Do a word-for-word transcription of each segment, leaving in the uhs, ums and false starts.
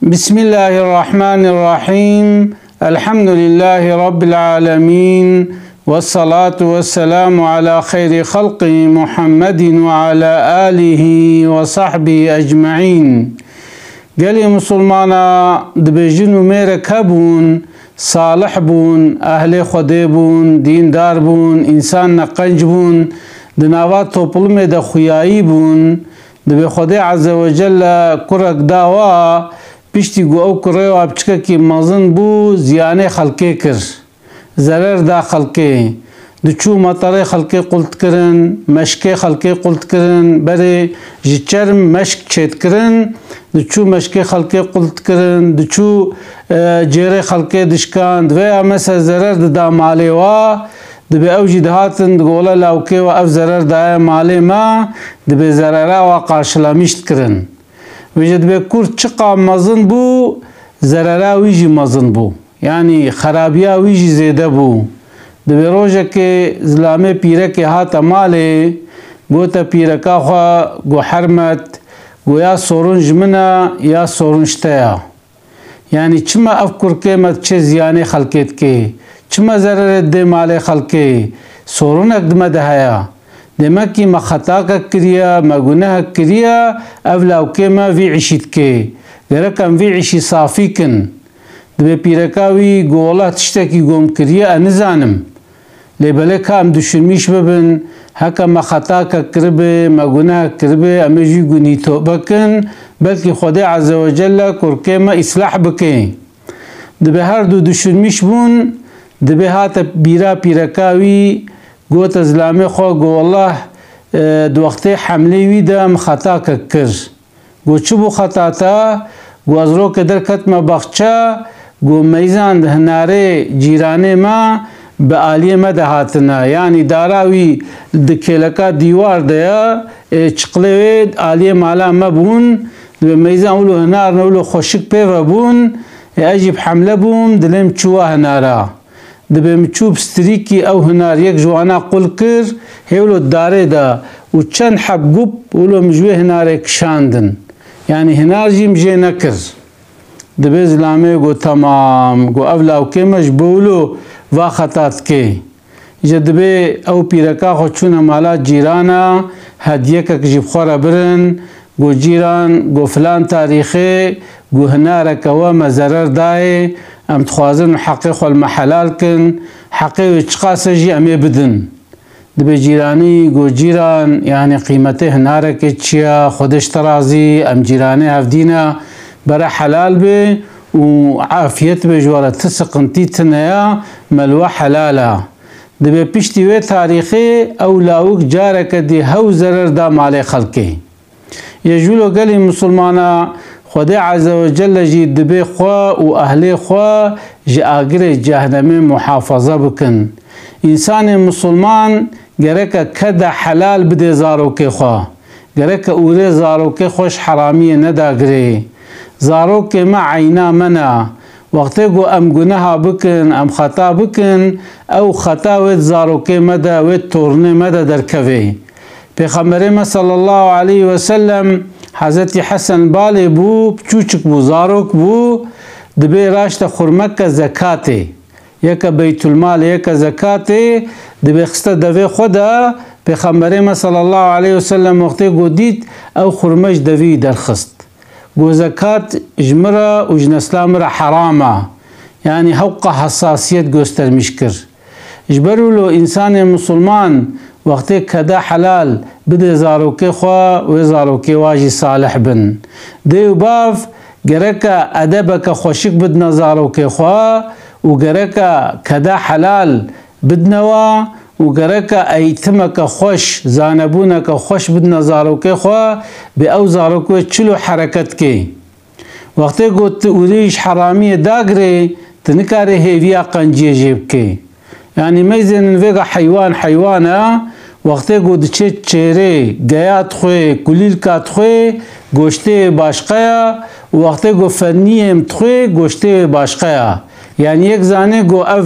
Bismillahirrahmanirrahim. Elhamdülillahi Rabbil alemin. Ve salatu ve selamu ala hayri halqi Muhammedin ve ala alihi ve sahbihi ecmaîn. Gelê Musulmana, dibê jin û mêrek hebûn, salih bûn, ehlê Xwedê bûn, dîndar bûn, însan neqenc bûn, di nava toplumê de xuyayî bûn. Dibê Xwedê Azze ve Celle kurek dawa, piştî ku ew kurê wa biçikekî mezin bû, ziyanê xelkê kir. Zerer da xelkê. Diçû meterê xelkê qult kirin, meşkê xelkê qult kirin, berê ji çerm meşk çêdikirin, diçû meşkê xelkê qult kirin, diçû, e, cêrê xelkê dişkand, veya mesela zerer dida malê wa, dibê ew jî dihatin, digola lawkê wa ev zerer daye malê me, dibê zerera wa qarşilamîş dikirin. Vêje dibê kur çiqa mezin bû, zerera wî jî mezin bû. Yanî xerabiya wî jî zêde bû. Dibê rojekê zilamê pîrekê hate malê, gote pîreka xwe, go Hermet, go ya sorun ji min e, ya sorun ji te ya. Yanî çima ev kurkê me diçe ziyanê xelkê dike? Çima zererê didê malê xelkê? Sorunek di me de heye. Demekî me xetakek kiriye, me gunehek kiriye, ev lawkê me vî îşî dike. Gerek em vî îşî safî kin. Dibê pîreka wî go, Wallah tiştekî gom kiriye, ez nizanim. Lê belê ka em düşünmîş bibin, heke me xetakek kiribe, me gunehek kiribe, em ê jî gunî tobe kin, belkî Xwedê Azze ve Celle kurkê me îslah bike. Dibê her du düşünmîş bûn, dibê hate bîra pîreka wî, gote zilamê xwe, go, Wallah, e, di wextê hemlê wî de em xetakek kir. Go, çi bû xeta te? Go, ez rokê derketime baxçe, go, meyzan di hinarê cîranê me bi aliyê me de hatine. Yanî dara wî di kêleka dîwar de ye, ê, çiqlê wê aliyê mala me bûn, dibê meyzan wilo hinar ne wilo xweşik pê ve bûn, ê, ez jî bi hemle bûm, dilê min çû wa hinara. Dibê min çû bi strîkî ew hinar yek ji wana qul kir, hêwilo darê de û çend heb gup wilo min ji wê hinarê kişandin. Yanî hinar jî min jê nekir. Dibê zilamê got, Temam, got, ev lawkê me ji bo wilo va xeta dike. Ji dibê ew pîreka xwe çûne mala cîrana, hediyekek jî bi xwe re birin, Got, cîran, got, filan tarîxê, got, hinareke we me zerer dayê, em dixwazin heqê xwe li me helal kin, heqê wê çiqas e jî em ê bidin. Dibê cîranî, got, cîran, yanî qîmetê hinarekê çi ye, Xwedê ji te razî, em cîranê hevdî ne, bere helal bê û afiyet bê ji we re, ti siqintî tine ye, me li we helal e. Dibê piştî wê tarîxê ew lawik careke dî hew zerer da malê xelkê. Yê ji wilo gelî misilmana, Xwedê Azze ve Celle jî dibê xwe û ehlê xwe ji agirê cehnemê muhafaza bikin. Însanê misilman gereke keda helal bidê zarokê xwe. Gereke ûrê zarokê xwe ji heramiyê nedagirê. Zarokê me eyna me ne. Wextê ku em guneha bikin, em xeta bikin, ew xeta wê di zarokê me de, wê di tornê me de derkevê. Pêxemberê me sallallahu aleyhi ve sellem, Hezretî Hesen balê bû, piçûçik bû, zarok bû, dibê raşte xurmeke zekatê. Yeke beytulmalê, yeke zekatê, dibê xiste devê xwe de, Pêxemberê me sallallahu aleyhi ve sellem wextê ku dît, ew xurme ji devî derxist. Got, zekat ji min re û ji nesla min re heram e. Yanî hewqa hesasiyet göstermiş kir. Ji ber wilo însanê misilman wextê keda helal bidê zarokê xwe, wê zarokê wa jî salih bin. Dê û bav gereke edebeke xweşik bidine zarokê xwe û gereke keda helal bidine wa û gereke eğitimeke xweş, zanebûneke xweş bidine zarokê xwe, bê ew zarok wê çilo hereket kê. Wextê ku tu ûrê ji heramiyê dagirê, tu nikarê hêviya qenciyê jê bikê. Yanî meyzênin vêga heywan heywan e, wextê ku diçê çêrê, geya dixwê, kulîlka dixwê, goştê wê başqe ye û wextê ku ferniyê em dixwê, goştê wê başqe ye. Yanî yek zanê ku ev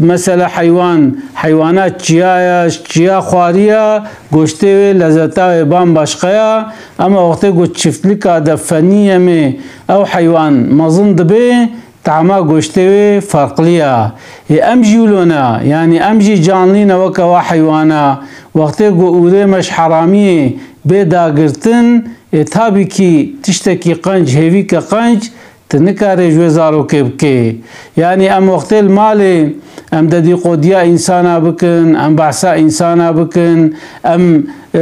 Mesela heywan, heywana çiya ya, çiya xwariya, goştê wê lezeta wê bambaşqa ya. Ema wextê ku çiftlika de feniyemê ew heywan mezin dibe, tama goştê wê ferqli ya. Ê em jî wilo ne, yanî em jî canlî ne weke wa heywana. Wextê ku ûrê me ji heramiyê bê dagirtin, ê tabî kî tiştekî qenc, hêvîke qenc, tu nikarê ji wê zarokê bikê. Yanî em wextê li malê em dedîqodiya însana bikin, em behsa însana bikin, em, e,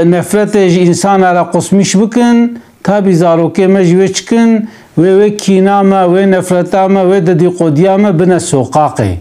nefretê ji însana re qusmîş bikin, tabî zarokê me ji wê çikin, wê, wê kîna me, wê nefreta me, wê dedîqodiya me bine soqaqê.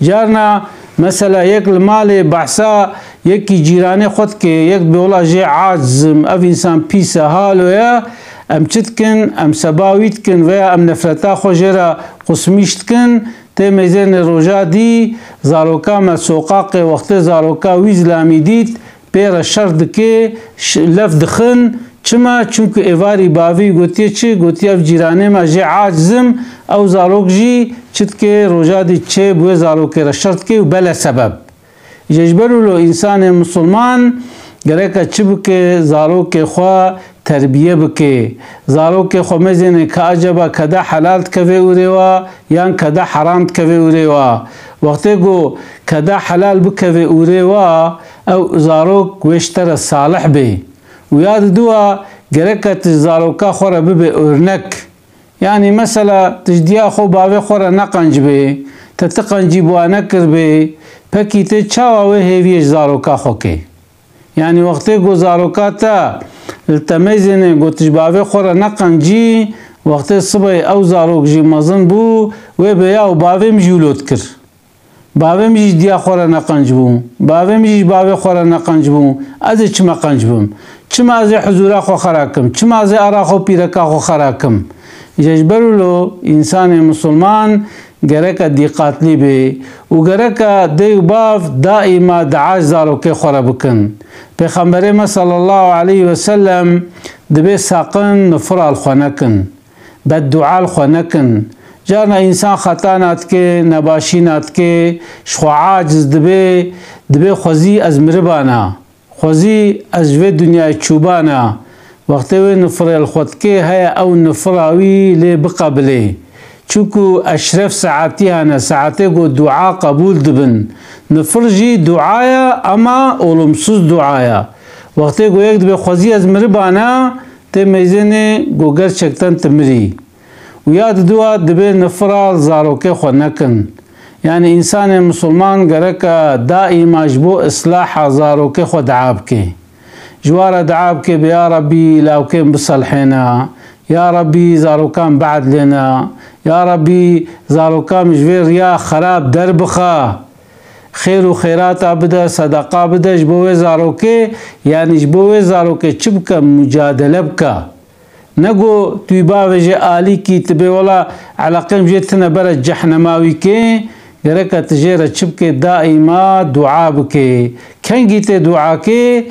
Carna mesela yek li malê behsa yekî cîranê xwe dike, yek dibê wela jê acizim, ev însan pîs e, halo ye, em çi dikin? Em seba wî dikin veya em nefreta xwe jê re qusmîş dikin, tê mêzênê roja dî zaroka me soqaqê wextê zaroka wî zilamî dît, pê re şer dike, ş-, lef dixin. Çima? Çimku êvarî bavî gotiye çi? Gotiye ev cîranê me jê acizim, ew zarok jî çi dike? Roja dî çê bi wê zarokê re şer dike û bele sebeb. Ji, ji ber wilo însanê misilman gereke çi bike? Zarokê xwe terbiye bike. Zarokê xwe mezêne ka acaba keda helal dikeve ûrê wa yan keda heram dikeve ûrê wa. Wextê ku keda helal bikeve ûrê wa, ew zarok wê ji te re salih bê. Û ya diduwa gereke tu ji zaroka xwe re bibe örnek. Yanî mesela tu ji diya xwe bavê xwe re neqenc bê, te ti qencî bi wa nekiribê, pekî tê çawa wê hêviyê ji zaroka xwe kê? Yanî wextê ku zaroka te li te meyzênê got ji bavê xwe re neqencî, wextê sibê ew zarok jî mezin bû, wê bê ya û bavê min jî wilo dikir. Bavê min jî ji diya xwe re neqenc bû. Bavê min jî ji bavê xwe re neqenc bû. Ez ê çima qenc bim? Çima ez ê huzûra xwe xera kim? Çima ez ê ara xwe pîreka xwe xera kim? Ji, ji ber wilo însanê misilman gereke dîqatlî bê û gereke dey û bav daîma dua ji zarokê xwe re bikin. Pêxemberê me sallallahu aleyhi ve sellem dibê saqin nifira li xwe nekin. Beddua li xwe nekin. Carna însan xeta nadike, nebaşî nadike, ji xwe aciz dibe, dibê xwezî ez miribana. Xwezî ez ji vê dinyayê çûbana. Wextê wê nifirê li xwe dikê, heye ew nifira wî lê biqebilê. Çunku eşref saetî hene, saetê ku dua qebûl dibin. Nifir jî dua ye, ema olumsuz dua ye. Wextê ku yek dibê xwezî ez miribana, tê meyzênê ku gerçekten tu mirî. Û ya diduwa dibê nifira zarokê xwe nekin. Yanî însanê misilman gereke daîma ji bo islaha zarokê xwe dua bike. Ji wa re dua bike, bê ya Rabbî lawkê min biselhêne, ya Rabbî zarokan biedlêne, ya Rabbî zaroka min ji vê riya xerab derbixe. Xêr û xêrata bide, sedeqa bide ji bo wê zarokê, yanî ji bo wê zarokê çi bike? Mucadele bike. Ne ku tu yî bavêjê alîkî, tu bê wela eleqê min jê tine bere cehnema wî kê, gereke tu jê re çi bikê? Daîma dua bikê. Kengî tê dua kê?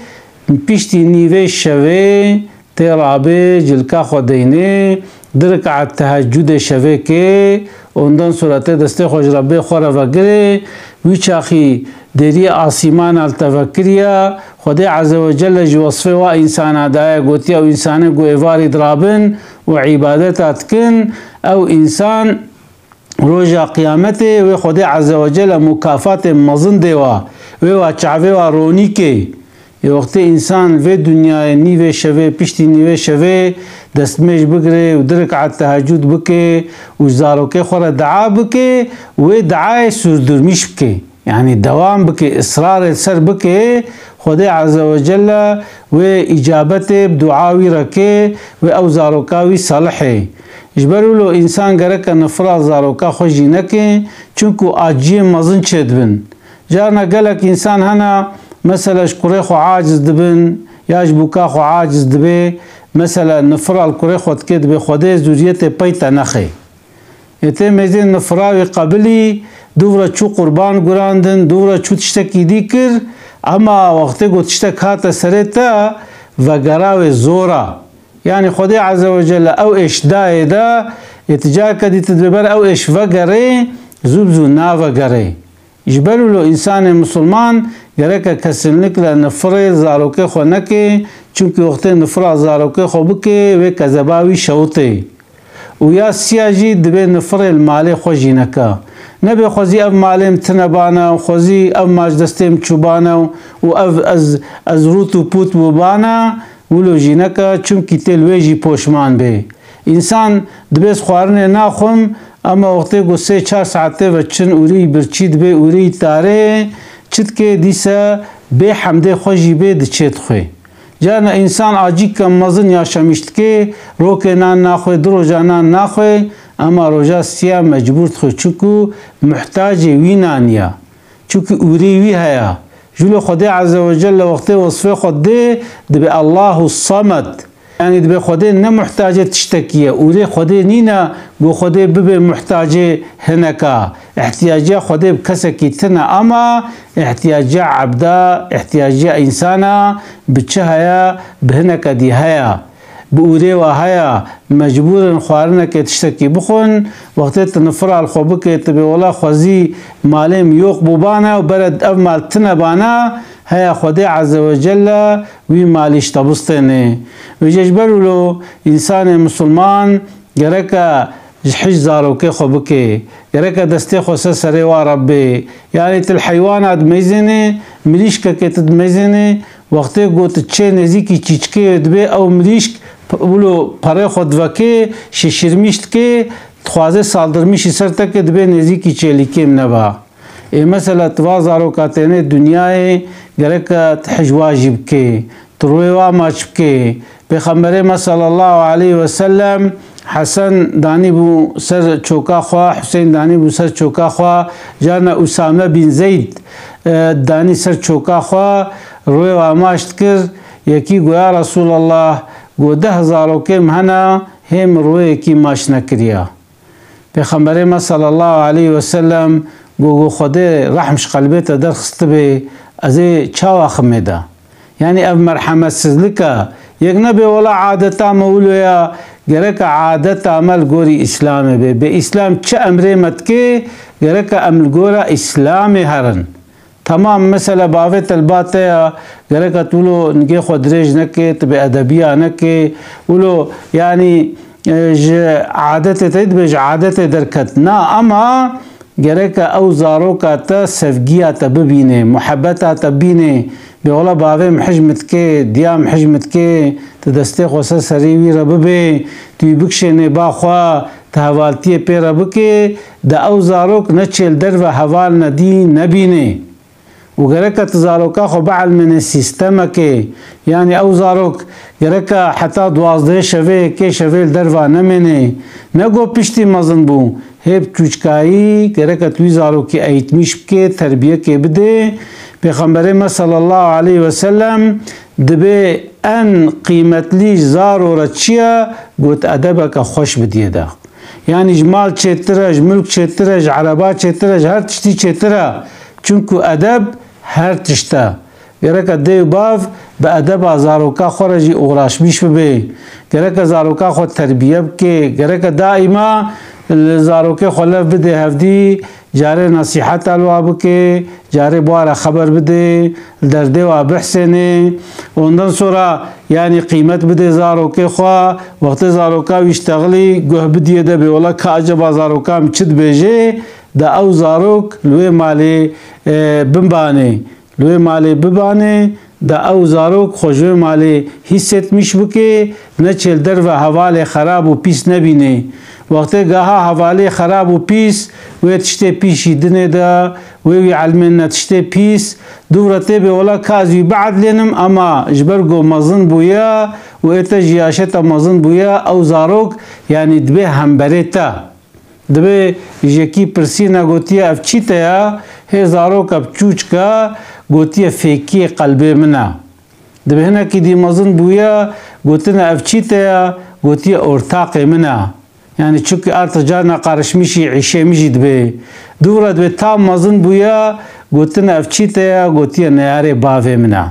Piştî nîvê şevê tê rabê, cilka xwe deynê, du rik'et tehecudê şevê kê, ondan sonra tê destê xwe ji Rebbê xwe re vegirê, wî çaxî dêriyê asîmana li te vekiriye, Xwedê Azze ve Celle ji wesfê wa însana daye, gotiye, ew însanê ku êvarî dirabin û îbadeta dikin, ew însan roja qiyametê wê Xwedê Azze ve Celle mukafatê mezin dê wa, wê wa çavê wa ronî kê. Ê wextê însan vê dinyayê nîvê şevê, piştî nîvê şevê destmêj bigirê û du rik'et tehecud bikê û ji zarokê xwe re dua bikê, wê duayê sûrdurmîş bikê. Yanî dewam bike, israrê li ser bike, Xwedê Azze ve Celle wê îcabetê bi dua wî re ke, wê ew zaroka wî salih ê. Ji ber wilo însan gereke nifira zaroka xwe jî neke, çunku aciyê mezin çêdibin. Carna gelek însan hene, mesela ji kurê xwe aciz dibin, ya ji bûka xwe aciz dibe, mesela nifira li kurê xwe dike, dibê Xwedê zûriyetê pey te nexe. Ê tê mêzên nifira wî qebilî, dûv re çû qurban gurandin, dûv re çû tiştekî dî kir, ema wextê ku tiştek hate serê te, vegera wê zor a. Yanî Xwedê Azze ve Celle ew êş dayê de, ê ti careke dî tu dibê ber ew êş vegerê, zû bi zû navegerê. Ji ber wilo însanê misilman gereke kesinlikle nifirê zarokê xwe neke, çimkî wextê nifira zarokê xwe bike, wê kezeba wî şewitê. Û ya siya jî dibê nifirê li malê xwe jî neke. Nebê xwezî ev malê min tine bana, xwezî ev maç destê min çûbana û ev ez, ez rût û pût bûbana, wilo jî neke, çimkî tê li wê jî poşman bê. Însan dibê ez xwarinê naxwim, ema wextê ku sê çar saetê ve çin ûrî birçî dibê ûrî tarê, çi dike dîse bê hemdê xwe jî bê diçê dixwê. Carna însan acîkka mezin yaşamîş dike, rokê nan naxwe, du roja nan naxwe, ema roja siya mecbûr dixwe, çunku muhtacê wî nan ya. Çunku ûrê wî heya. Jûlê Xwedê Azze ve Celle wextê wesfê xwe dê, dibê Allahu Samed. Yanî dibê Xwedê ne muhtacê tiştekî ye. Ûrê Xwedê nîne, ku Xwedê bibe muhtacê hineka. Ihtiyaciya Xwedê bi kesekî tine, ama ihtiyaciya ebda, ihtiyaciya însana bi çi heye, bi hineke dî heye. Bi ûrê wa heye, mecbûr in xwarinekê tiştekî bixwin. Wextê tu nifira li xwe bike, tu bê wela xwezî malê min yox bûbane û bere ev mal tine bana, heya Xwedê Azze ve Celle wî malî ji te bistêne. Vêce ji ber wilo însanê misilman gereke ji hij zarokê xwe bike, gereke destê xwe ser serê wa re bê. Yanî tu li heywana dimeyzêne, mirîşkekê tu dimeyzêne, wextê ku tu çê nêzîkî çîçikê wê dibê, ew mirîşk p-, wilo perê xwe divekê, şişirmîş dike, dixwaze saldırmîşî ser te ke dibê nêzîkî çêlîkê min neba. Ê mesela tu va zaroka têne dinyayê, gereke tu hij wa jî bikê. Tu rûyê wa maç bikê. Pêxemberê me sallallahu aleyhi ve sellem Hesen danîbû ser çoka xwe, Husên danîbû ser çoka xwe, carna Usame bin Zeyd, e, danî ser çoka xwe, rûyê wa maç dikir. Yekî got, ya Resulallah, got, deh zarokê min hene, hê min rûyekî maç nekiriya. Pêxemberê me sallallahu aleyhi ve sellem got, got, Xwedê rehm ji qelbê te derxistibe, ez ê çawa ximê de? Yanî ev merhemetsizlik e. Yek nebê wela adeta me wilo ya, gereke adeta me li gorî Îslamê be. Bê Îslam çi emrê me dike, gereke em li gora Îslamê herin. Temam, mesela bavê te li ba te ya, gereke tu wilo nigê xwe dirêj neke, tu bêedebiya neke, wilo, yanî, e, ji adetê te dibe, ji adetê derket. Na, ema gereke ew zaroka te sevgiya te bibîne, muhebeta te bîne, bê wela bavê min hij min dike, diya min hij min dike, tu destê xwe ser serê wî re bibê, tu wî bikişênê ba xwe, tu hevaltiyê pê re bikê, de ew zarok neçê li derve heval nedî nebînê. Û gereke tu zaroka xwe bielmênê sîstemekê, yanî ew zarok gereke heta duwazdehê şevê, yekê şevê li derva nemênê. Ne got piştî mezin bû, hê bi çûçkayî gereke tu wî zarokî eğitmiş bikê, terbiyekê bidê. Pêxemberê me sallallahu aleyhi ve sellem dibê en qîmetlî ji zaro re çi ye? Got edebeke xweş bidiyê de. Yanî ji mal çêtir e, ji milk çêtir e, ji ereba çêtir e, ji her tiştî çêtir e. Çunku edeb her tişt e. Gereke dê û bav bi edeba zaroka xwe re jî uğraşmîş bibe. Gereke zaroka xwe terbiye bike. Gereke daîma li zarokê xwe lev bide hevdî, carê nesîheta li wa bike, carê bi wa re xeber bide, li derdê wa bihsêne. Ondan sonra, yanî qîmet bide zarokê xwe. Wextê zaroka wî ştexilî, guh bidiyê de bê wela ka acaba zaroka min çi dibêje, de ew zarok li wê malê, e, bimbanê. Li wê malê bibane, de ew zarok xwe ji wê malê hîsetmîş bike, neçê li derve hevalê xerab û pîs nebîne. Wextê gaha hevalê xerab û pîs, wê tiştê pîs jî dinê de, wê wî elmênine tiştê pîs, dûv re tê bê wela ka ez wî biedlênim, ema ji ber ku mezin bûye û ê te jî yaşê te mezin bûye, ew zarok, yanî dibê hemberê te. Dibê ji yekî pirsîne gotiye, ev çî te ya? Hê zaroka bi çûçka gotiye, fêkiyê qelbê min e. Dibê hinekî dî mezin bûye, gotine, ev çî te ya? Gotiye, ortaqê min e. Yanî çunku artık carna qarişmişî, îşê min jî dibê. Dûv re dibê tam mezin bûye, gotine, ev çî te ya? Gotiye, neyarê bavê min e.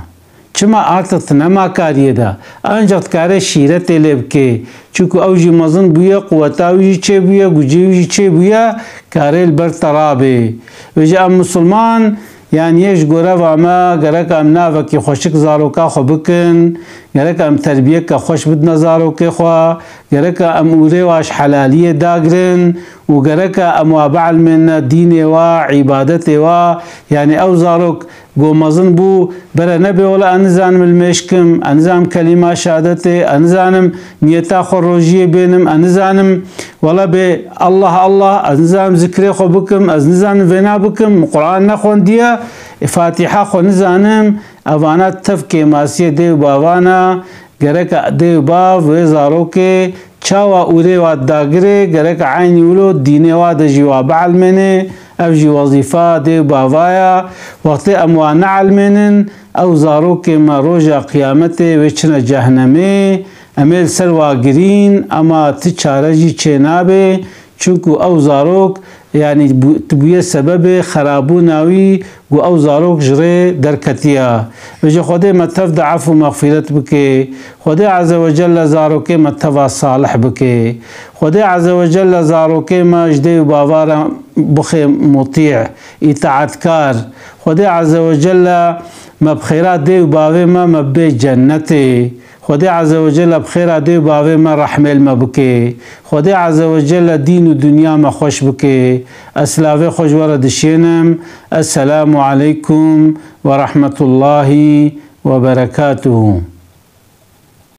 Çima? Artık nema kariyê de. Ancak dikare şîretê lê bike. Çunku ew jî mezin bûye, quweta wî jî çêbûye, gucê wî jî çêbûye, karê li ber te rabê. Vêje em misilman, yanî yê ji goreva me, gerek em navekî xweşik zaroka xwe bikin, gerek em terbiyeke xweş bidine zarokê xwe, gerek em ûrê wa ji helaliyê dagirin û gerek em wa bielmêne dînê wa, îbadetê wa, yanî ew zarok Go mezin bû, bere nebê wela ez nizanim li mêşkim, ez nizanim kelîma şehadetê, ez nizanim niyeta xwe rojiyê bênim, ez nizanim wela bê Allah Allah, ez nizanim zikrê xwe bikim, ez nizanim vêna bikim, min Quran nexwendiye, Fatiha xwe nizanim, evana tev kêmasiyê dê û bavana, gerek dê û bav wê zarokê Çawa ûrê wa dagirê, gerek eynî wilo dînê wa de jî wa bielmênê, ev jî wezîfa dê û bava ya. Wextê em wa neelmênin, ew zarokê me roja qiyametê wê çine cehnemê, em ê li ser wa girîn, ema ti çare jî çênabê, çunku ew zarok Yanî bû-, tu bûye sebebê xerabûna wî, ku ew zarok ji rê derketiya. Vêje Xwedê me tev de efû mexfîret bike. Xwedê Azze ve Celle zarokê me teva salih bike. Xwedê Azze ve Celle zarokê me ji dê û bava re bixe mutî, îtaatkar. Xwedê Azze ve Celle me bi xêra dê û bavê me, me bê cennetê. Xwedê Azze ve Celle bi xêra dê û bavê me rehmê li me bike. Xwedê Azze ve Celle dîn û dinya me xweş bike. Ez silavê xwe ji we re dişênim. Esselamu aleykum ve rahmetullahi ve berekatuhu.